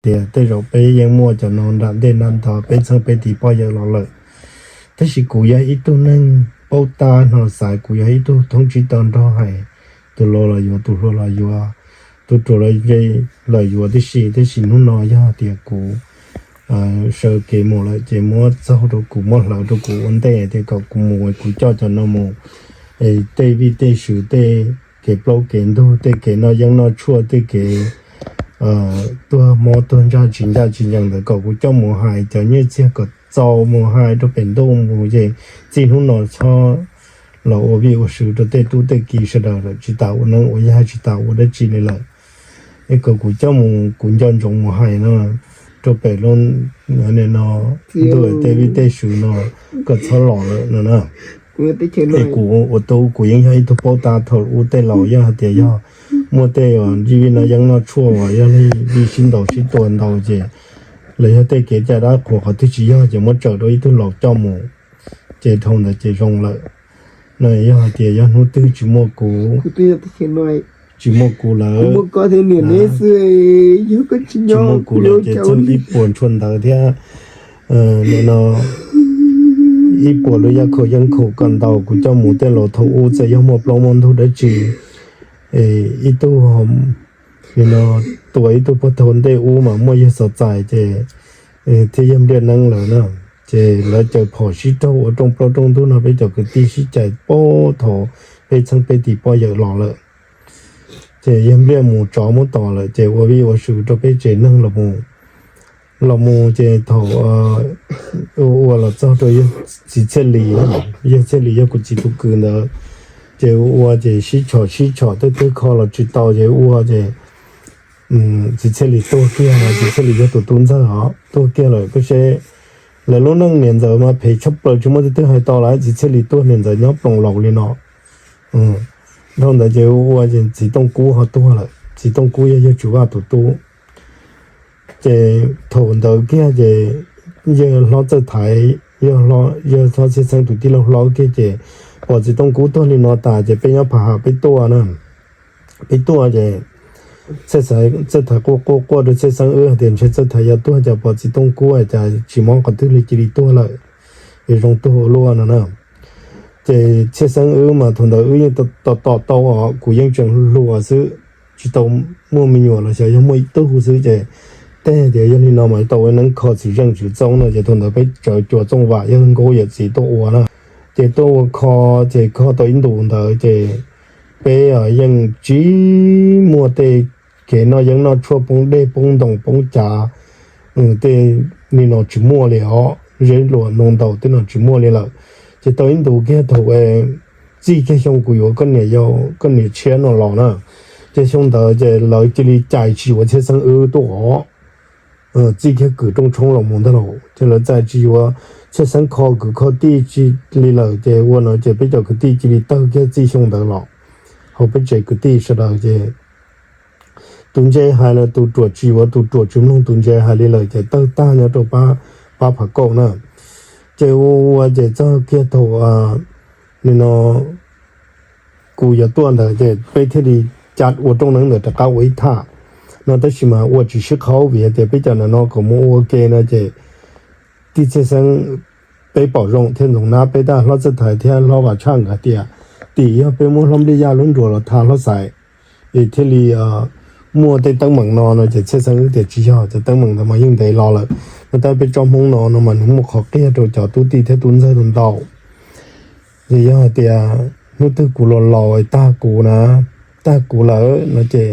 tias tej zaum peb yeej muaj cov no nram ntej nram ntawd peb txheeb peb tiv poj yawm los lawm. Tab sis kuv yog ib tug neeg paub tab no xaiv, kuv yog ib tug thoob tsib tau nrog hais, tus laus los yuav, tus hluas los yuav, tus ruam los yuav tib si. Tab sis hnub no yog tias kuv sawv kev mus lawm ces muab txaug rau kuv, muab hlawv rau kuv ua ntej tias kom kuv mus, kuv coj cov no mus, tej vij tej sw, tej kev plaub kev ntug, tej kev noj yeeb noj tshuaj, tej kev tuag mob tuag ntsaj tsis ncaj tsis ncees ntawd kom kuv coj mus hais cov nyiaj txiag kom txaus mus hais rau pem ntuj mus ces txij hnub no txhob los ua vij ua sw rau tej tub tej ki sawv daws lawm, tsis tas ua neeb ua yaig, tsis tas ua dab tsi li lawm. Es kom kuv coj mus, kuv nco ntsoov mus hais no rau pem lub no ntuj tej vij tej sw no kom txhob los lawm no na. Es kuv ua tub kuv yeej yog ib tug paub tab thaum ub tej laus yog hais tias yog muaj tej vij vij noj yeeb noj tshuaj uas yog li vij sib ntaus sib tua ntau ces los yog tej kev cai dab qhuas qhov twg tsis yog ces muab tsawm rau ib tug laus coj mus, ces dhau ntawd ces zoo lawm. No yog hais tias yog hnub twg tsis muaj kuv, tsis muaj kuv lawm, tsis muaj kuv lawm ces txog ib puas ntshua ntawv thiab no ib puas lub yaj khaum yeeb khaum kom ntau kuv coj mus tej laus thaum ub txawm yog muaj plaub muaj ntug dab tsi, ib tug li no tua ib tug pag thaum ntej ub mas muaj yawg xov txais ces thiab yawg npliaj neeb lawm na. Ces lawv caws phom sib raug ua rooj plaub rooj ntug no peb cov kwv tij sib cais paub thaum peb txheeb peb tiv poj yawm los lawm. Ces yawg npliaj mus tsov muab tom lawm ces ua vij ua sw rau peb tsev neeg los mus. Los mus ces thaum ua ua los txog rau yawg txiv Txhiaj Lis, yawg Txhiaj Lis yog kuv txiv tus kwv ntawd, ces ua ua ces sib tshom sib tshom twb twb kho los tsis tau ces ua ces txiv Txhiaj Lis tuag kiag, txiv Txhiaj Lis yog tus tub ntxawg os, tuag kiag lawm. Koj seb lawv lub neej niam ntxawm mas phem tshaj plaws tsis muaj leej twg hais tau lawm, txiv Txhiaj Lis tuag niam ntxawm nyob ploos laus li no. Dhau ntawd ces ua ua ces txiv Tooj Kub ho tuag lawm, txiv Tooj Kub yog yawg Tswv Vaj tus tub. Ces thaum ntawd kiag ces yawg hlob Txawj Thaiv, yawg hlob Txhiaj Xeeb tus tij laug hlob kiag ces pom txiv Tooj Kub tuag li no tas ces peb nyob Phas Ham peb tuaj na. Peb tuaj ces Txawj Thaiv quaj quaj quaj rau Txhiaj Xeeb wb hais tias ntshe Txawj Thaiv yuav tuag cas pom txiv Tooj Kub cas tsis mob qhov twg li cia li tuag lawm, es zoo tuag ua luaj no na. Ces Txhiaj Xeeb wb mas thaum ntawd wb yeej tos tos tau os, kuv yeej tseem hluas xwb, tsis tau muaj me nyuam los xyov yog muaj ib tug xwb ces tej tias yog li no mas tau ua neeb kho txiv zeej txiv txoob no ces thaum ntawd peb tsawv cua Txooj Vam yawg Nkauj yawm txiv tuaj ua na. Ces tuaj ua kho, ces kho tau ib ntus ntawd ces peb yeej tsis muaj tej kev noj yeeb noj tshuaj poob dej poob ntoo poob cav, tej li no tsis muaj li os, zeb luas ntoo ntaus tej no tsis muaj li lawm. Ces tau ib ntus kiag thaum txij kiag xyoo kuv yuav koj niam yau koj niam tshiab no los na, ces xyoo ntawd ces lawv cia li cais tsis yuav Txhiaj Xeeb wb tuaj os. Txij kiag kwv rooj tshoob los mus ntag lauj, ces lawv txais tsis yuav Txhiaj Xeeb kho kwv kho tij li lawm ces ua no ces peb cov kwv tij cia li tawg kiag txij xyoo ntawd los. Hauv peb tsev kwv tij sawv daws ces tus ntse hais los tus ruam tsis yuav, tus ruam tsis mloog tus ntse hais li lawm ces tawg tag nyob rau pab Phav Kaum na. Ces ua ua ces txog kiag thaum li no kuv yuav tuaj ntawd ces peb thiaj li cav ua rooj neeb ntawd rov qab ua ib thaj no, tab sis mas ua tsis sib qhaub vim hais tias peb cov ntawm no kom mus ua ua ke no ces tij Txhiaj Xeeb peb pom zoo thiaj ntxoov nab peb tab hlob Txawj Thaiv thiab hlob Vam Tshaj nkawd tias tim yog peb muab hlob Npliaj Yaj lub nruas los tha hlob Xaiv es thiaj li muaj tej teeb meem no no ces Txhiaj Xeeb wb tias tsis yog, cov teeb meem ntawd mas yeej ntev los lawm no, tab peb tsob Hmoob no no mas nws muaj qhov qiag rau cov tub tij thiab tub ntxawg ntau. Ces yog hais tias hnub twg kuv los laus tag kuv na, tag kuv lawm no ces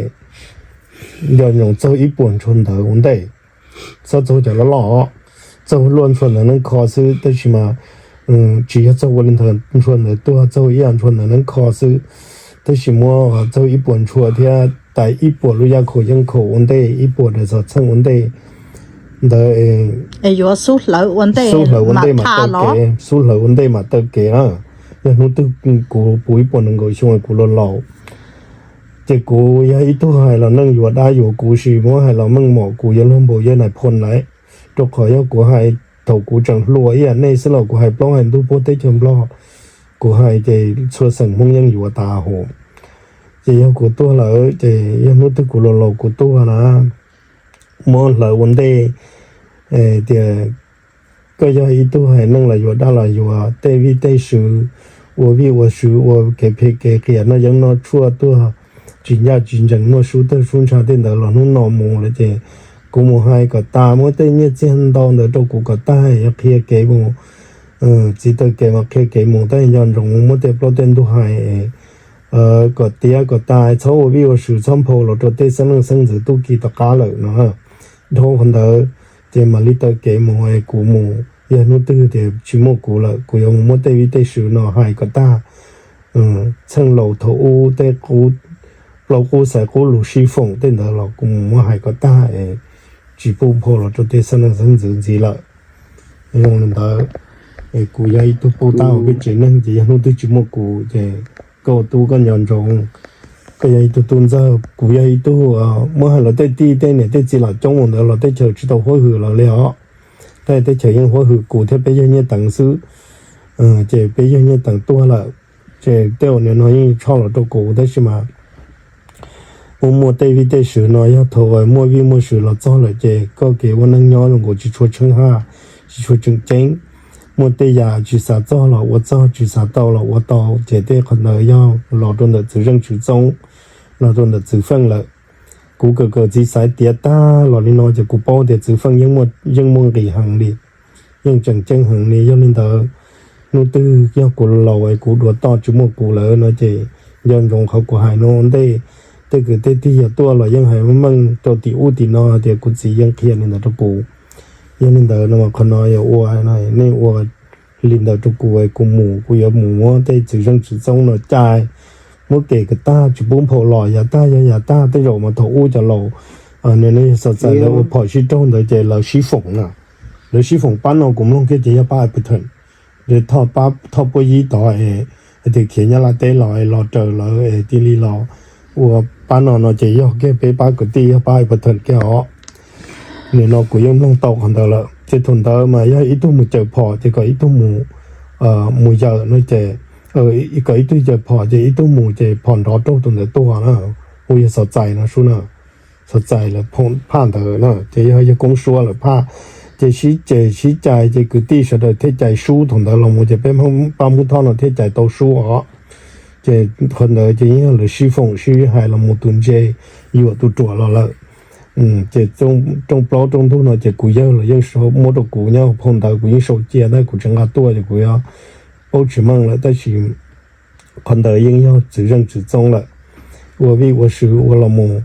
nco ntsoov txaug ib puas ntshua ntawv ua ntej, txhob txaug cov loj loj, txaug luaj ntshua ntawv neeb kho xwb, tab sis mas tsis yog txaug ua li ntawd ntshua ntawv tuag, txaug ib yam ntshua ntawv neeb kho xwb, tab sis muab txaug ib puas ntshua thiab tais ib puas lub yaj khaum yeeb khaum ua ntej, ib puas daim xov txheej ua ntej ntawd, xub hlawv ua ntej mas taw kev, xub hlawv ua ntej mas taw kev na. Yog hnub twg kuv puv ib puas nees nkaum xyoo kuv los laus ces kuv yog ib tug hais los neej yuav dab yuav kuv sis muab hais los meej mom kuv yuav luag npaum yawg Nais Phoo lawm, rau qhov yog kuv hais thaum kuv tseem hluas ib yam nej xwb los kuv hais plaub hais ntug puag teb chaws Nplog, kuv hais ces txhua xeem Hmoob yeej yuav tas hos. Ces yog kuv tuag lawm ces yog hnub twg kuv los laus kuv tuag na, muab hlawv ua ntej tias koj yog ib tug haiv neeg los yuav dab los yuav tej vij tej sw, ua vij ua sw, ua kev phem kev qias, noj yeeb noj tshuaj tuag, tsis ncaj tsis ncees, muaj sub tawg sub ntsha tej ntawd los hnub no mus lawm ces kuv mus hais kom tas, muab tej nyiaj txiag ntau ntawd rau kuv kom tag, yog qhia kev mus, txiv taw kev mas qhia kev mus, tab nco ntsoov muab tej plaub tej ntug hais kom tiav kom tas, txhob ua vij ua sw, txhob nphau los rau tej xeeb leej xeeb ntxwv tub ki tom qab lawm no. Dhau qhov ntawd ces mam li taw kev mus, kuv mus, yog hnub twg tias tsis muaj kuv lawm, kuv yuav mus muab tej vij tej sw no hais kom tag. Txheej laus thaum ub tej plaub qub xaiv qub lus sib foom tej ntawd los kuv mus muab hais kom tag es tsis pub nphau los rau tej xeeb leej xeeb ntxwv ntxiv lawm. Zoo li ntawd, kuv yog ib tug pub tab hauv peb tsev neeg ces yog hnub twg tsis muaj kuv ces koj ua tub koj nco ntsoov, koj yog ib tug tub ntxawg, kuv yog ib tug, muab hais los tej tij tej niam tej txiv lam coob mus ntawd los teb chaws tsis tau huab hwm los li os. Tab teb chaws yeej huab hwm kuv thiab peb yawg Nyiaj Teev xwb, ces peb yawg Nyiaj Teev tuag lawm, ces tej uas nim no yeej tshoj los rau kuv, tab sis mas muaj muaj tej vij tej sw no yog thaum muaj vij muaj sw los txog lawm ces koj kev ua neej nyob zoo nkaus tsis tshua tsheej haj, tsis tshua tseem ceeb. Muaj tej yam tsis xav txog los ua txog, tsis xav tau los ua tau, ces tej qhov ntawd yog los rau ntawm txwv zeej txwv txoob, los rau ntawm txwv feej lawm. Kuv kawm kawm txiv xaiv tiav tag los li no ces kuv paub tias txwv feej yeej muaj nqis heev li, yeej tseem ceeb heev li. Yog li ntawd, hnub twg yog kuv laus es kuv dua toj tsis muaj kuv lawm no ces nco ntsoov qhov kuv hais no ua ntej. Tej kwv tej tij yog tuaj los yeej hais meej meej rau tim ub tim no tias kuv txiv yeej qhia li ntawd rau kuv. Yog li ntawd no qhov no yog ua, nej ua li ntawd rau kuv, kuv mus kuv yuav mus muab tej txwv zeej txwv txoob no cais, muab kev kom tag, tsis pub nphau los, yav tag yog yav tag. Tej zaum mas thaum ub cov laus, nws yog xav txais lawv ua phom sib raug ntawd ces lawv sib foom na. Lawv sib foom pab no kuv mloog kiag ces yog pab Everton, thoj puab yib tod es hais tias khiav Nyab Laj teb los es los raws lawv es cia li los ua pab no no ces yog kiag peb pab kwv tij yog pab Everton kiag os. Nim no kuv yeej mloog tau qhov ntawd lawm ces thaum ntawd mas yog ib tug mus cawm phom ces kom ib tug mus, mus yawm no ces, kom ib tug cawm phom ces ib tug mus ces phom nrov raug tus ntawd tuag na. Kuj yog xav txais no sub na, xav txais lawv phom phaj ntawd na ces yog yawg Koob Suab lawv phaj. Ces sib ceg sib cais ces kwv tij sawv daws thiaj cais sub, thaum ntawd los mus ces peb pab Hmoob Thoj no thiaj cais tau sub os. Ces qhov ntawd ces yeej yog lawv sib foom sib hais los mus tus ntse yuam tus ruam los lawm. Ces rooj plaub rooj ntug no ces kuv yawg los yeej muab rau kuv nyob phau ntawv, kuv yeej sau cia tab kuv tsis nqa tuaj ces kuv yuav paub tsis meej lawm, tab sis qhov ntawd yeej yog txwv zeej txwv txoob lawm. Ua vij ua sw ua los mus,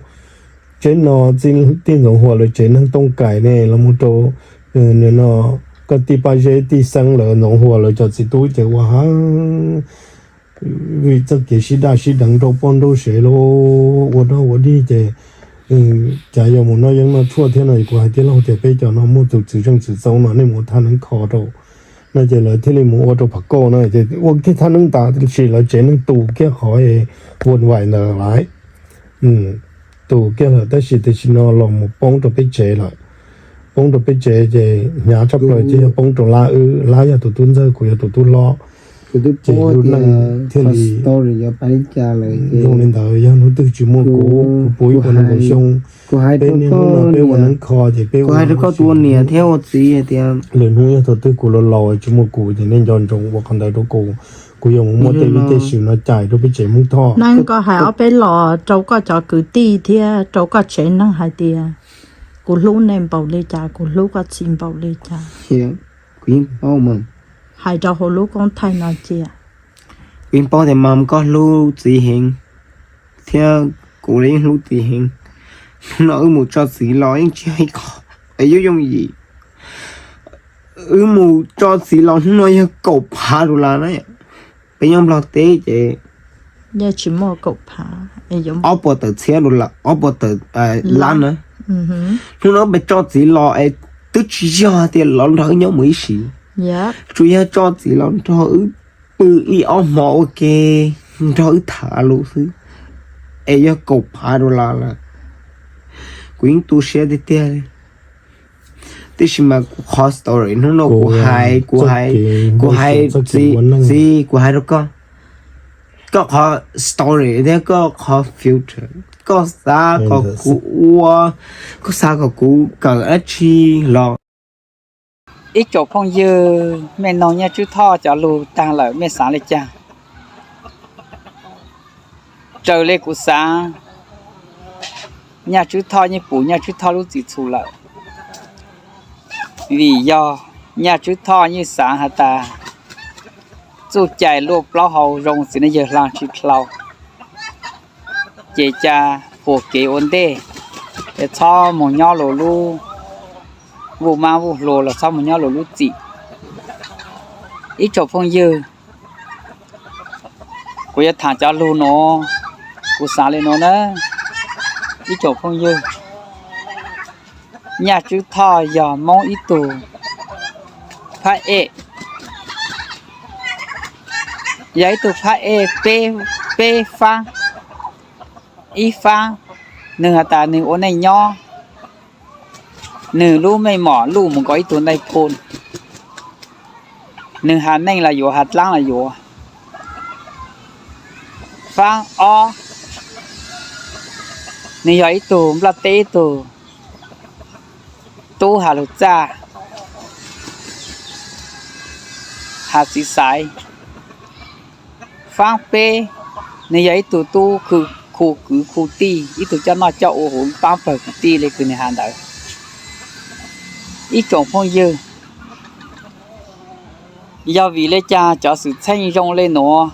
tsev no tij Ntxoov Huas lawv tsev neeg Tooj Kais ne los mus rau no koj tij Paj Zeb tij Xeeb lawv Ntxoov Huas lawv cov txiv tub ces ua ha vij txoj kev sib daj sib deev nraub poj nraub sev los ua dog ua dig ces cas yuav mus noj yeeb noj tshuaj thiab no. Kuv hais tij laug tias peb cov no muaj tus txwv zeej txwv txoob no nej mus ua thaj neeb kho rau no ces lawv thiaj li mus ua rau Pham Kauj no ces ua kiag thaj neeb tas tab sis lawv tsev neeg tu kiag qhov es vuam vais ntawd lawm, tu kiag lawm tab sis tam sim no los mus poob rau peb tsev lawm. Poob rau peb tsev ces hnyav tshaj plaws ces yog poob rau Lab wb, Lab yog tus tub ntxawg, kuv yog tus tub hlob. Ces lub neej thiaj li zoo li ntawd. Yog hnub twg tsis muaj kuv, kuv puv ib puas nees nkaum xyoo, peb niaj hnub no peb ua neeb kho ces peb ua niam thiab ua txiv tias lwm hnub yog thaum twg kuv laus laus tsis muaj kuv ces nej nco ntsoov ua qhov ntawd rau kuv. Kuv yuav mus muab tej vij tej sw no cais rau peb tsev Hmoob Thoj. Neeb, koj hais ob peb los rau koj cov kwv tij thiab rau koj tsev neeg hais tias kuv hlub nej npaum li cas, kuv hlub koj txiv npaum li cas. Hais rau hauv lub koob thaij no cia. Kuv yeej paub tias mam koj hlub txiv heev, thiab kuv los yeej hlub txiv heev. Hnub no wb mus tso txiv los yeej tsis yog ib qho yooj yooj yim. Wb mus tso txiv los hnub no yog kaum phav dollar na. Peb nyob Nplog teb ces ob puas tawm txhiab dollar, ob puas tawm lab na. Hnub no peb tso txiv los es twb tsis yog tias los nrog wb nyob mus ib sim, tsuas yog tso txiv los nrog wb pw ib ob hmo ua ke, nrog wb tham lus xwb, es yog kaum phav dollar lawm. Kuv yeej tu siab tiag tiag li. Tiam sis mas kuv qhov story hnub no kuv hais, kuv hais, kuv hais txiv, kuv hais rau koj, koj qhov story thiab koj qhov future. Koj xav kom kuv ua, koj xav kom kuv kawm dab tsi los? Ib tsoom phooj ywg, mej noog Nyiaj Tswb Thoj cov lug taag lawm, mej xaav le caag? Raws le kuv xaav, Nyiaj Tswb Thoj yeej pum Nyiaj Tswb Thoj lub txim txhum lawm, vim yog Nyiaj Tswb Thoj yeej xaav has tas txuj cai luaj plaub hau zoo txiv neej yawg hla tsi dlhau, ces ca puag kev ua ntej, es txhob moog nyob luas lub vuj mab vuj hlua los txhob moog nyob luas lub txim. Ib tsoom phooj ywg, kuv yuav thaam cov lug nuav, kuv xaav le nuav na. Ib tsoom phooj ywg, Nyiaj Tswb Thoj yog Moob ib tug phab ej, yog ib tug phab ej peb, peb faab. Ib faab, nwg has tas nwg ua neej nyob, nwg lub meej mom luj mus nkaus ib tug ntaij phu, nwg has neej los yuav, has dlaab los yuav. Faab ob, nwg yog ib tug nplaj teb, ib tug tub has lug txaj, has txiv xaiv. Faab peb, nwg yog ib tug tub khu kwv khu tij, ib tug coj noj coj ua huv paab pawg kwv tij le kws nwg has ntawd. Ib tsoom phooj ywg, yog vim le caag cov xwm txheej zoo le nuav,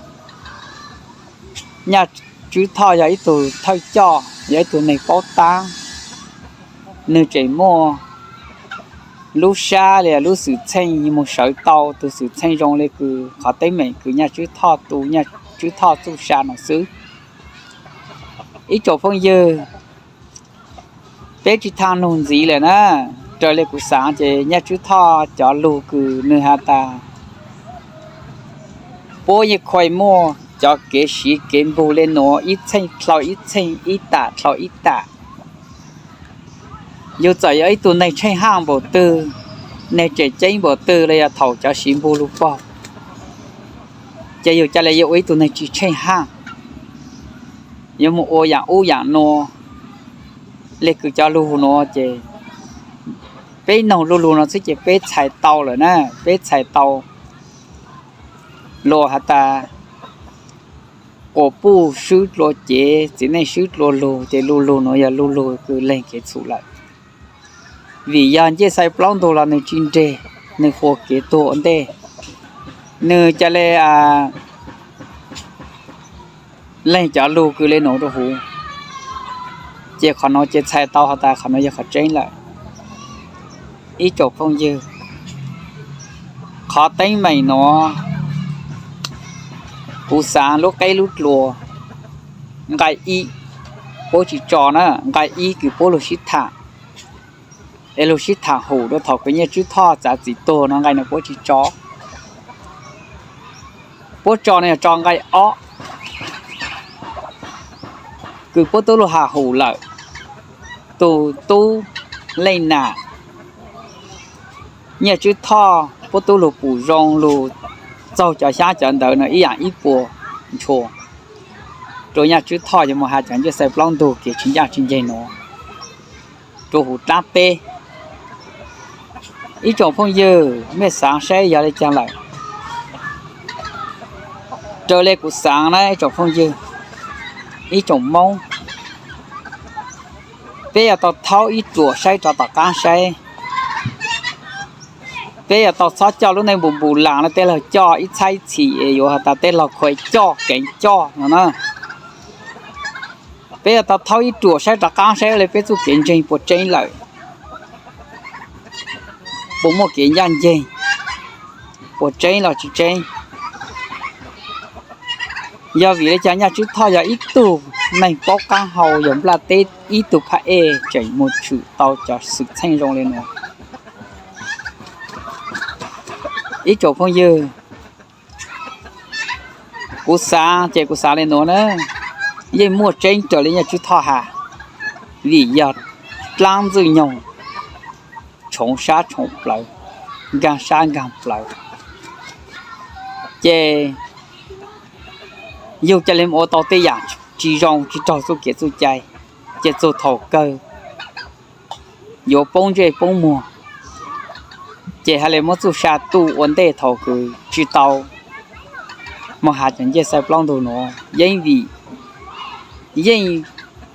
Nyiaj Tswb Thoj yog ib tug thawj coj, yog ib tug neeg paub taab, nwg tseem muaj lub sab le lub xwm txheej moog sawv tau tug xwm txheej zoo le kws qhov teeb meem kws Nyiaj Tswb Thoj tu Nyiaj Tswb Thoj txuj sa nuav xwb. Ib tsoom phooj ywg, peb tsi thaam nug ntxiv lawm na. Raws le kuv xaav ces Nyiaj Tswb Thoj cov lug kws nwg has tas puab yeej khuam muaj cov kev siv kev npug le nuav ib txheej dlhau ib txheej, ib tam dlhau ib tam. Yug txawm yog ib tug neeg tsheej haaj npaum twg, neeg tseem ceeb npaum twg los yog thaum cov siv npug lug paug, ces yug ca le yuav ua ib tug neeg tsi tsheej haaj, yuav moog ua yaam ub yaam nuav le kws cov lug nuav ces peb noog lu lug nuav xwb ces peb txhais tau lawm na, peb txhais tau lug has tas quas puj swb dlua cev, txiv neej swb dlua lug, ces lu lug nuav yog lu lug kws leeg kev txhum lawm. Vim yog ncej xai plaub ntug los nwg tsi nreg, nwg puag kev tuag ua ntej, nwg ca le leeg cov lug kws le nuav rua huv, ces qhov nuav ces txhais tau has tas qhov nuav yog qhov tseeb lawm. Ib tsoom phooj ywg, qhov teeb meem nuav kuv xaav lub qeb lub dlua, nqai ib, puab tsi tso na, nqai ib kws puab lug sib thaam, es lug sib thaam hum rua thaum kws Nyiaj Tswb Thoj txav txim tuag no nqai no puab tsi tso. Puab tso no yog tso nqai ob, kws puab tub lug has hum lawm, tug tub leej nam Nyiaj Tswb Thoj puab tub lug pum zoo lug txaug cov xyaab cov ntawv no ib yaam ib puas ntshua rua Nyiaj Tswb Thoj yuav moog has cov ncej xai plaub ntug kev tsi ncaaj tsi nceeg nuav rua huv dlaab teb. Ib tsoom phooj ywg, mej xaav saib yog le caag lawm? Raws le kuv xaav na ib tsoom phooj ywg, ib tsoom Moob, peb yuav tau thaub ib ruam saib rov tom qaab saib. Peb yuav tau txhob coj lub neej npus npus las no tej laug coj ib txhab ib txhis es yuav has tas tej laug khuam coj keev coj no na. Peb yuav tau thaub ib ruam saib rov qaab saib le peb txuj kev ntseeg puas tseeb lawm, puas muaj kev ncaaj nceeg, puas tseeb los tsi tseeb. Yog vim le caag Nyiaj Tswb Thoj yog ib tug neeg paub qaab hau, yog nplaj teb ib tug phab ej tseem moog tshwm tau cov xwm txheej zoo le nuav? Ib tsoom phooj ywg, kuv xaav ces kuv xaav le nuav na, yeej muaj tseeb raws le Nyiaj Tswb Thoj has, vim yog dlaab ntxwg nyoog tshoov sab tshoov plawv, nkaag sab nkaag plawv, ces yug ca le ua tau tej yaam tsi zoo tsi raug txuj kev txuj cai. Ces txug thaum kawg yuav poob ntsej poob muag, ces ha le muab txuj sa tuj ua ntej thaum kws tsi tau moog has cov ncej xaiv plaub ntug nuav. Yeej vim yeej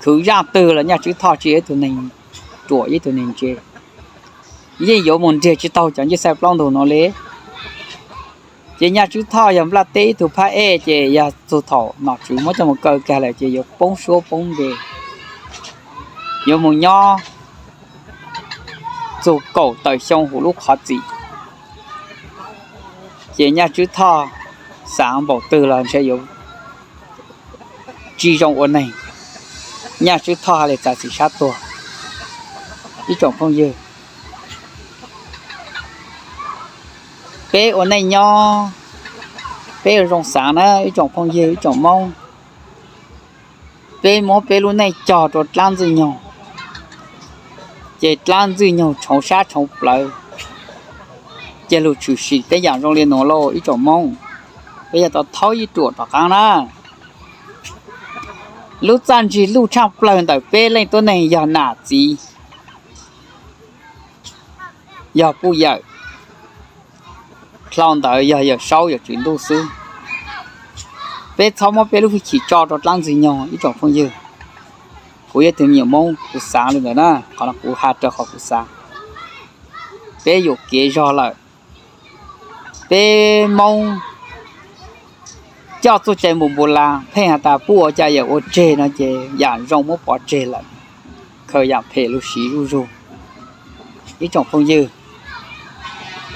khwv zaaj twg los Nyaj Tswb Thoj tsi yog ib tug neeg ruam ib tug neeg ntse, yeej yuav moog nreg tsi tau cov ncej xaiv plaub ntug nuav le. Ces Nyaj Tswb Thoj yog nplaj teb ib tug phab ej, ces yog txug thaum nom tswv muab coj moog kaw kag lawm ces yuav poob suab poob npe, yuav moog nyob txug kaum tawm xyoo huv lub qhov txim. Ces Nyaj Tswb Thoj xaav npaum twg los ntshe yuav tsi zoo ua neeg, Nyaj Tswb Thoj ha le txav txim sab tuag. Ib tsoom phooj ywg, peb ua neej nyob, peb ua zoo xaav na ib tsoom phooj ywg ib tsoom Moob. Peb muab peb lub neej cog rua dlaab ntxwg nyoog, ces dlaab ntxwg nyoog tshoov sab tshoov plawv, ces lug tshwm sim peb yaam zoo li nuav lauj ib tsoom Moob. Peb yog tau thaub ib ruam rov qaab na. Lub txaj ntsig luj tshaaj plawg ntawm peb leej tuab neeg yog nam txiv, yog puj yawm, dlhau ntawd yog Yawm Saub Yawm Tswv Ntuj xwb. Peb txhob muab peb lub hwj chim tso rua dlaab ntxwg nyoog ib tsoom phooj ywg. Kuv yog tug me nyuam Moob kuv xaav li ntawd na, qhov no kuv has rua qhov kuv xaav. Peb yuam kev zog lawm, peb Moob coj txuj cai npus npus las pheej has tas puj ua cas yawm ua tseg no ces yaam zoo muab pov tseg lawm, khaws yaam phem lug siv zuj zug. Ib tsoom phooj ywg,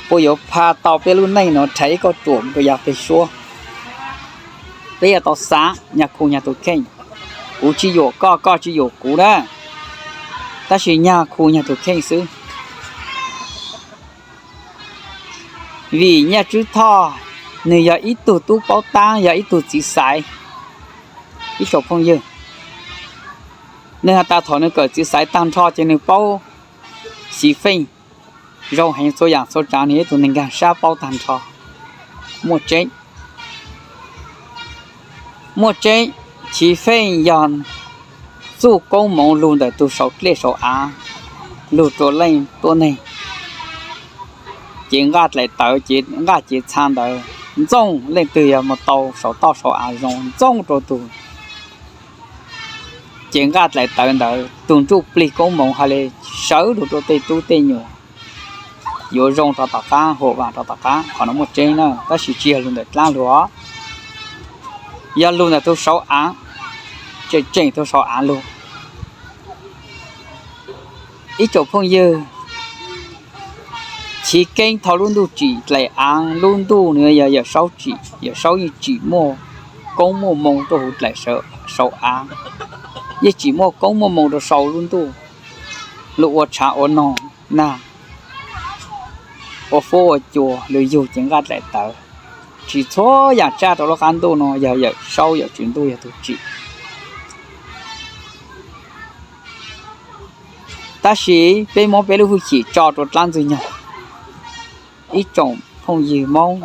puj yuav pha tau peb lub neej nuav rhais ib kauj ruam rua yav peg suab. Peb yuav tau xaav nyag khu nyag tug kheej. Kuv tsi yuam koj, koj tsi yuam kuv na, tab sis nyag khu nyag tug kheej xwb. Vim Nyaj Tswb Thoj nwg yog ib tug tub paub taab, yog ib tug txiv xaiv. Ib tsoom phooj ywg, nwg has tas thaum nwg kawm txiv xaiv taag nrho ces nwg paub xyiv feej zoo heev, txhua yaam txhua tsaav nwg yog ib tug neeg nkaag sab paub taag nrho. Muaj tseeb, muaj tseeb, xyiv feej yog txuj koob moov lug ntawm tug sau dlej sau av lug rua leej tuab neeg. Cev nqaj dlaim tawv, cev nqaj cev txha ntawd, ntxooj leej twg yog moog tau sau toj sau av zoo ntxooj rua tug cev nqaj dlaim tawv ntawd, tug ntsuj plig koob moov hais le sawv lug rua tej tub tej nyuam, yuav zoo rua tom qaab, huam vaam rua tom qaab. Qhov no muaj tseeb na, tab sis tsi yog lug ntawm dlaab lug os, yog lug ntawm tug sau av, tseem tseem tug sau av lug. Ib tsoom phooj ywg, chiv keeb thaum lub ntuj tsim dlaim aav, lub ntuj nwg yog Yawm Saub tsim, Yawm Saub yeej tsim muaj koob muaj moo rua huv dlaim sau av, yeej tsim muaj koob muaj moo rua sau lub ntuj, lug ua tshaav ua noog nag, ua fuab ua cua, lug yug cev nqaj dlaim tawv. Tsim txhua yaam tsaj rua lub qaab ntuj no yog Yawm Saub Yawm Tswv Ntuj yog tug tsim. Tab sis peb muab peb lub hwj chim tso rua dlaab ntxwg nyoog. Ib tsoom phooj ywg Moob,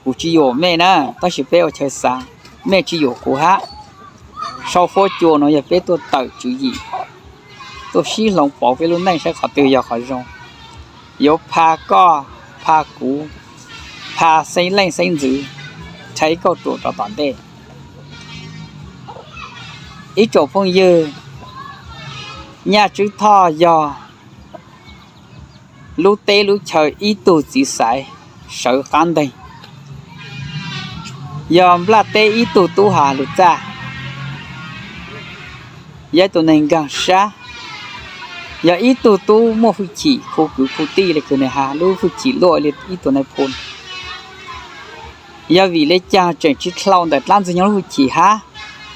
kuv tsis yuam mej na, tab sis peb ua chaw xav, mej tsis yuam kuv hab. Sau fuab cua nuav yog peb tuaj tawm tswv yim, tuaj sib hloov pauv peb lub neej saib qhov twg yog qhov zoo, yuav pha koj, pha kuv, pha xeeb leej xeeb ntxwv, rhais kauj ruam rov tom ntej. Ib tsoom phooj ywg, Nyaj Tswb Thoj yog lub teb lub chaw ib tug txiv xaiv sawv qab nteeg, yog nplaj teb ib tug tub has lug txaj, yog ib tug neeg nkaag sab, yog ib tug tub muaj hwj chim khu kwv khu tij le kws nwg has lub hwj chim luaj li ib tug nai phoo. Yog vim le caag tseem tsis dlhau ntawm dlaab ntxwg nyoog lub hwj chim hab,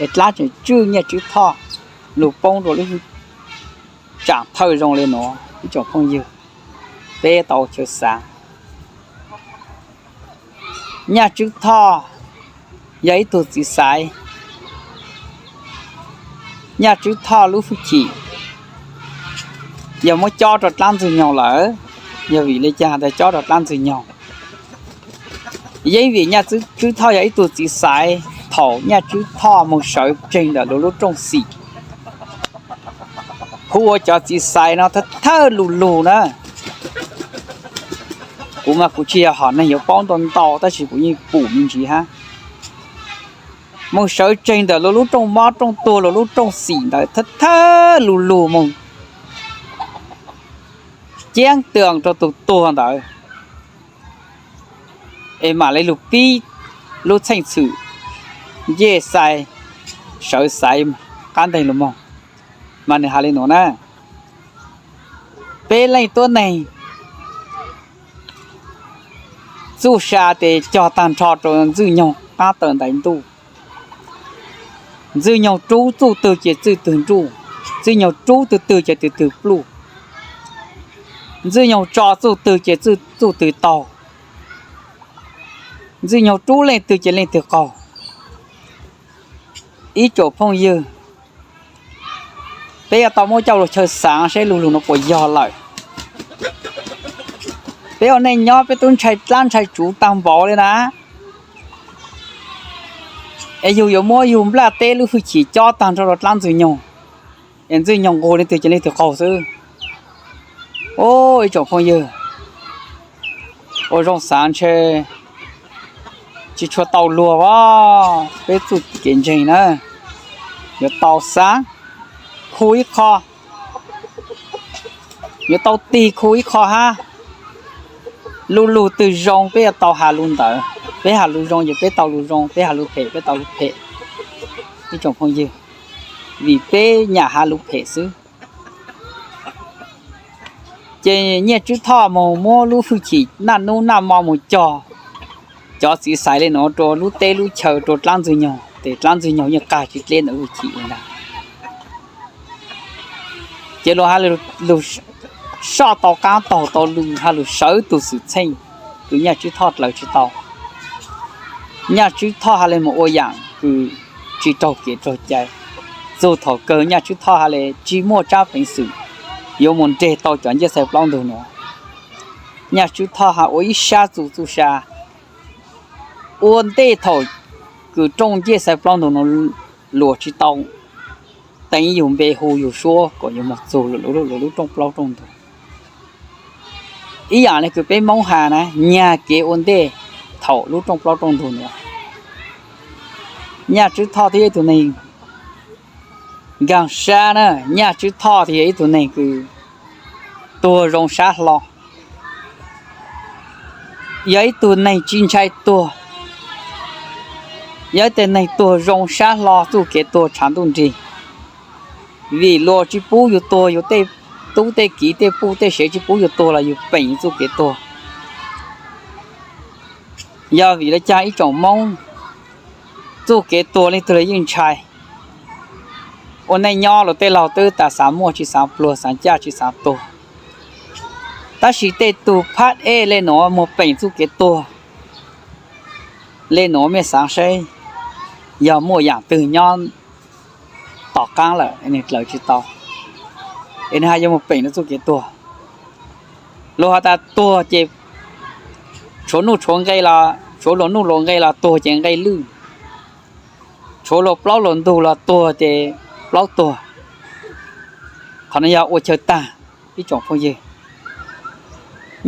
es dlaab tseem tswj Nyaj Tswb Thoj lug poob rua lub tsaam thawj zoo le nuav ib tsoom phooj ywg, peb tau chaw xav. Nyaj Tswb Thoj yog ib tug txiv xaiv, Nyaj Tswb Thoj lub hwj chim yog muab cob rua dlaab ntxwg nyoog lawm. Yog vim le caag has tas cob rua dlaab ntxwg nyoog? Yeej vim Nyaj Tswb Thoj yog ib tug txiv xaiv, thaum Nyaj Tswb Thoj moog sawv tseeg ntawm lub, lub rooj xim Kuv ua cov txiv xaiv no thawj thawj lug lug na. Kuv mas kuv tsis yog hom neeg yuav paub ntau ntau tab sis kuv yeej pum me ntsis hab. Moog sawv tseg ntawm luag lub rooj mob rooj tuag, luag lub rooj xim ntawd thawj thawj lug lug moog ciab tw rau tug tuag ntawd, es mam le lug pib lub txheej txhum ncej xais sawv xaiv qab nteg lug moog. Mas nwg has le nuav na, peb leej tuab neeg txuj sa tes cog taag nrho rua Ntxwg Nyoog qaab taw ntaiv ntuj. Ntxwg Nyoog rub txuj twg ces txuj twg nruj, Ntxwg Nyoog rub tug twg ces tug twg pluj, Ntxwg Nyoog tso txuj twg ces txuj twg taug, Ntxwg Nyoog rub leej twg ces leej twg qaug. Ib tsoom phooj ywg, peb yuav tau muab coj lug chaw xaav saib lug lug nuav puas yog lawm. Peb ua neej nyob peb tub ntshai dlaab ntshai tsuv taag npaum le na, es yug yuav muab yug nplaj teb lub hwj chim cob taag nrho rua dlaab Ntxwg Nyoog, es Ntxwg Nyoog nqug leej twg ces leej twg qaug xwb. Ib tsoom phooj ywg, ua zoo xaav ntshe tsis tshua tau luag as, peb txuj kev ntseeg na, yuav tau xaav khu ib qho, yuav tau tig khu ib qho hab. Lub lug twg zoo peb yuav tau has lug ntawd, peb has lug zoo ces peb tau lug zoo, peb has lug phem peb tau lug phem. Ib tsoom phooj ywg, vim peb nyam has lug phem xwb. Ces Nyiaj Tswb Thoj moog muab lub hwj chim naj nub naj mo moog cog cov txiv xaiv le nuav rua lub teb lub chaw rua dlaab Ntxwg Nyoog, tes dlaab Ntxwg Nyoog yeej qag tsis dleb ntawm hwj chim le ntag. Ces luag has lug soj tau qaab taug tau lw, has lug sawv tug xwm txheej kws Nyiaj Tswb Thoj dlaws tsis tau. Nyiaj Tswb Thoj has le moog ua yaam kws tsis raug kev raug cai. Txug thaum kawg Nyiaj Tswb Thoj has le tsis muaj tsaab peev xwm yuav moog nreg tau cov ncej xais plaub ntug nuav. Nyiaj Tswb Thoj has ua ib sab txuj txuj sa ua ntej thaum kws rooj ncej xais plaub ntug nuav luas tsis tau teev yug npe hu yug suab kom yuav moog txug lub rooj plaub rooj ntug. Ib yaam le kws peb Moob has na, nyag kev ua ntej thaum lub rooj plaub rooj ntug nuav. Nyaj Tswb Thoj thiab ib tug neeg nkaag sab na, Nyaj Tswb Thoj thiab yog ib tug neeg kws tuag zoo sab hlo, yog ib tug neeg tsis ntshai tuag, yog ib tug neeg tuag zoo sab hlo txuj kev tuag tshav ntuj nrig. Vim luas tsis pub yug tuag, yug tej tub tej kiv tej puj tej sev tsis pub yug tuag los yug peem yug txuj kev tuag. Yog vim le caag ib tsoom Moob txuj kev tuag leej twg los yeej ntshai. Ua neej nyob luag tej laug twb tas xaav muaj tsis xaav pluag, xaav caj tsis xaav tuag. Tab sis tej tug phab ej le nuav moog peem txuj kev tuag, le nuav mej xaav saib, yog muaj yaam twg nyob tom qaab lawm nwg dlaws tsis tau, es nwg has yuav moog peem nwg txuj kev tuag. Luag has tas tuag ces tshuav nuj tshuav nqe los, tshuav luas nuj luas nqe los tuag ces nqe lwj, tshuav luas plaub luas ntug los tuag ces plaub tuag. Qhov no yog ua chaw tag ib tsoom phooj ywg.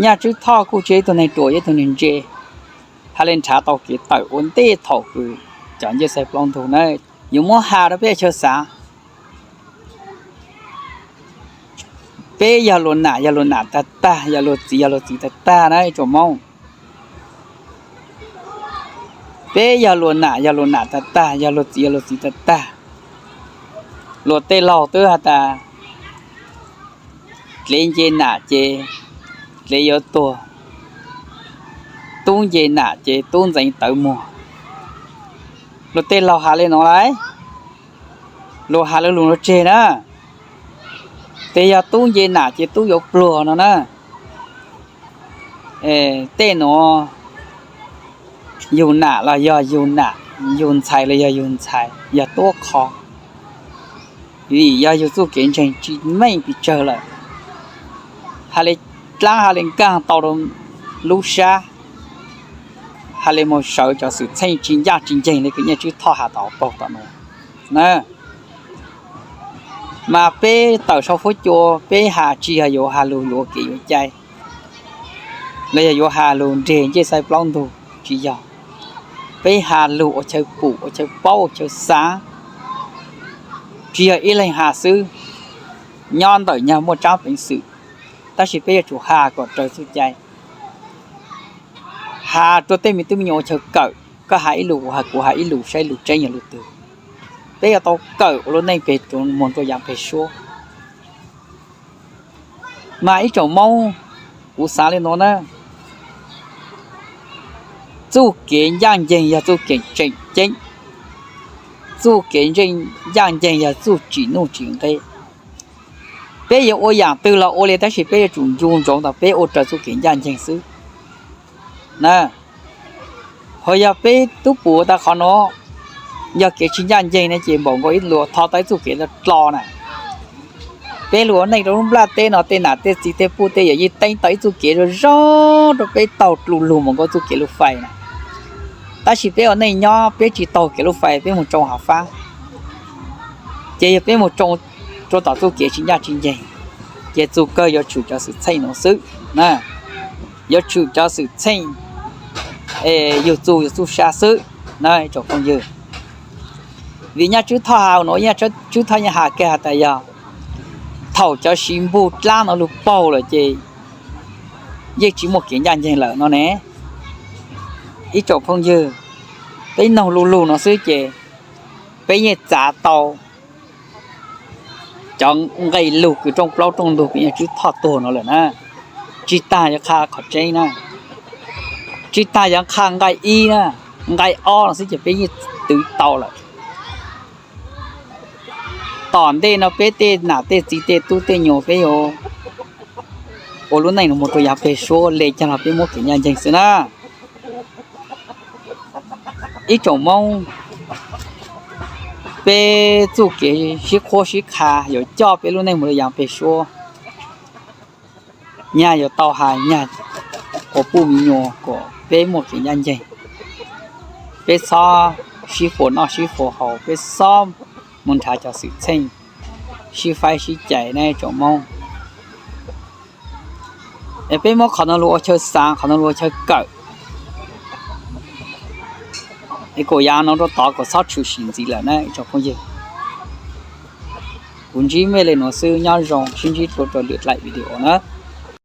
Nyaj Tswb Thoj kuj tsis yog ib tug neeg ruam, yog ib tug neeg ntse, has le nrhav tau kev tawm ua ntej thaum kws cov ncej xais plaub ntug na. Yuav muab has rau peb chaw xaav, peb yog luas nam yog luas nam tag tag, yog luas txiv yog luas txiv tag tag na ib tsoom Moob. Peb yog luas nam yog luas nam tag tag, yog luas txiv yog luas txiv tag tag. Luas tej laug twb has tas dlev nce nam ces dlev yuav tuag, tub nce nam ces tub ntxeev tawv muag. Luas tej laug has le nuav lawm, luas has le lug nuav tseg na. Tes yog tub nce nam ces tub yuav pluag no na. Tej nuav yug nam los yog yug nam, yug ntxhais los yog yug ntxhais, yog tuab qho. Vim yog yug txuj kev ntseeg tsis meej pes tsawg lawm, has le dlaab has le nkaag tau rau lub sab, has le moog sawv cov xwm txheej tsis ncaj tsis nceeg le kws Nyaj Tswb Thoj has tom paug tom nuav na. Mas peb tawm sau fuab cua, peb has tsis yog yuav has lug yuav ua kev yuav cai, los yog yuav has lug nreg ncej xaiv plaub ntug, tsis yog. Peb has lug ua chaw pum, ua chaw paub, ua chaw xaav, tsis yog ib leeg has xwb. Nyob ntawm nyag muaj tsaab peev xwm, tab sis peb yuav tsum has kom raws txuj cai. Has rua tej me tub me nyuam ua chaw kawm, koj has ib lus, kuv has ib lus, saib lus tseeb yog lus twg. Peb yuav tau kawm ua lub neej peg rua muag rua yaav peg suab. Mas ib tsoom Moob, kuv xaav le nuav na, txuj kev ncaaj nceeg yog txuj kev tseem ceeb, txuj kev ncaaj nceeg yog txuj tsim nuj tsim nqe. Peb yuav ua yaam twg los ua li, tab sis peb yuav tsum ncu ntsoov tas peb ua raws txuj kev ncaaj nceeg xwb na. Ho yog peb tub pum tas qhov nuav yog kev tsis ncaaj nceeg ne, ces npaum nkaus ib lus thov tau ib txuj kev dlo na. Peb lug ua neej rua lub nplaj teb no, tej nam tej txiv tej puj tej yawm yeej teeb tau ib txuj kev zoo zoo rua peb taug dlu lug mus nkaus txuj kev lug fais na. Tab sis peb ua neej nyob peb tsis taug kev lug fais, peb mus tsoo hav fab, ces yog peb mus tsoo rua tom txuj kev tsis ncaaj tsis nceeg, ces txuj kawg yuav tshwm cov xwm txheej nuav xwb na. Yuav tshwm cov xwm txheej yug txuj yug txuj sa xwb na ib tsoom phooj ywg. Vim nyaj Tswb Thoj has nuav, nyaj Tswb Thoj nyaj has kiag has tas yog thaum cov siv npug dlaab nuav lug paug lawm ces yeej tsis muaj kev ncaaj nceeg lawm no ne. Ib tsoom phooj ywg, peb noog lu lug nuav xwb ces peb yeej txav tau cov nqe lug kws rooj plaub rooj ntug kws nyaj Tswb Thoj tuag nuav lawm na. Tsis tag yuav qha qhov tseeb na, tsis tag yuav qha nqai ib na, nqai ob no xwb ces peb yeej twv tau lawm. Tom ntej no peb tej nam tej txiv tej tub tej nyuam peb yuav ua lub neej nuav mus rua yaav peg suab, le caag los peb muab kev ncaaj nceeg xwb na. Ib tsoom Moob, peb txuj kev sib qhuab sib qha yuav coj peb lub neej mus rua yaav peg suab. Nyag yuav tau has nyag ua puj me nyuam kom peb muaj kev ncaaj nceeg. Peb txhob sib fuas noj sib fuas haus, peb txhob mus nrhav cov xwm txheej sib faib sib cais na ib tsoom Moob. Es peb muab qhov nuav lug ua chaw xaav, qhov nuav lug ua chaw kawm. Es kuv yav nuav rua tod kom txhob tshwm sim ntxiv lawm na ib tsoom phooj ywg. Kuv ntsib mej le nuav xwb, nyob zoo, sib ntsib dlua rua lwm dlaim video na.